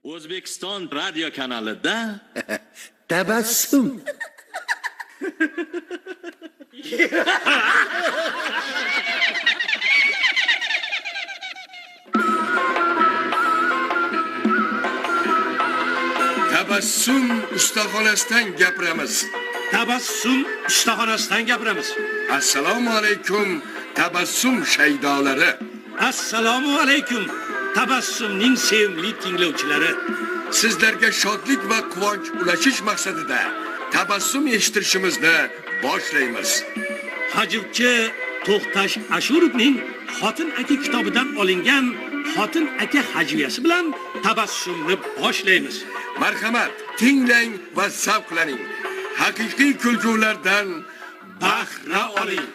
O'zbekiston radio kanalida Tabassum. Tabassum ustaxonasidan gapiramiz. Tabassum ustaxonasidan gapiramiz. Assalomu alaykum, Tabassum shaydolari. Assalomu alaykum, Tabassumning sevimli tinglovchilari. Sizlarga shodlik va quvonch ulashish maqsadida tabassum eshittirishimizni boshlaymiz. Hajivchi To'xtash Ashurovning Xotin aka kitobidan olingan Xotin aka hajviyasi bilan tabassumni boshlaymiz. Marhamat, tinglang va zavqlaning. Haqiqiy kulgulardan bahra oling.